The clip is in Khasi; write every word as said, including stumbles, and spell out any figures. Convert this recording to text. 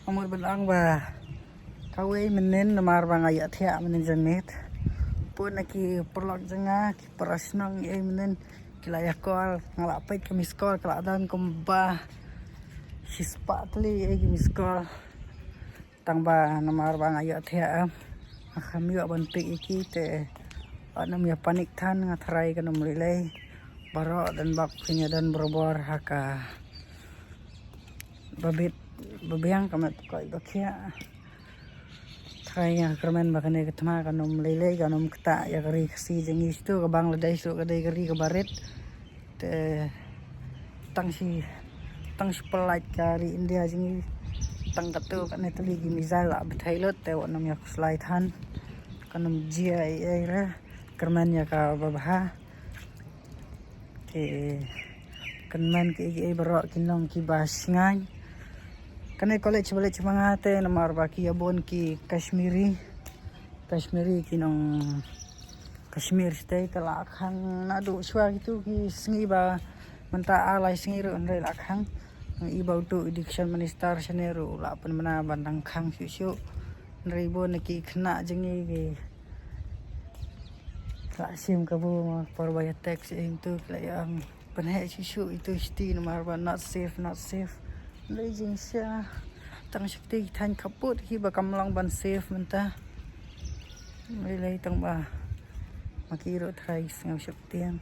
Mut ban ong ba kawei mynnin namar ba nga ïa thiah mynnin janmiet. Pun na ki paralok jong nga, ki para shnong ei mynnin ki la ïa call, nga la peit ka miss call ka la don kumba shispah tylli ei ki miss call. Tang ba namar ba nga ïa thiah em, nga kham ïoh ban pick ïa ki te. Wat nym ïa panic than, nga tharai kan ym lei lei. Baroh don bok phin ïa don barabor ha ka ba bit ba biang ka met koit ba khiah. Tharai nga kyrmen ba kane ka thma kan ym lei lei, kan ym ktah ïa ka ri Khasi jong ngi. Shuh ka Bangladesh ruh ka dei ka ri kaba rit. Te tang shi tang shi pynlait ka ri India jong ngi, tang katto katne tylli ki missile la bthei lut te wat nym ïa khuslai than. Kan ym jia ei ei re, kyrmen ïa ka babha. Te kyrmen kiei kiei baroh ki nong kiba shngaiñ. Kane college ba leit sha ma nga te namar ba ki ïa bun ki Kashmiri, Kashmiri ki nong Kashmir state te la khang naduh shuwa kitu ki sngi ba mynta ar lai sngi ruh hynrei la khang. Ngi ba utu education minister shane ruh la pynbna ban dang khang shuh shuh. Hynrei bun na ki khynnah jong ngi ki la shim kabu ma por ba ïa text ïa itu ki la ïa ong pynheh shuh shuh itu shiti namar ba not safe, not safe. Hynrei jingshisha tang shakti ki thaiñ khappud kiba kam long ban safe mynta. Hynrei lei tang ba ma ki ruh tharai sngew sheptieng.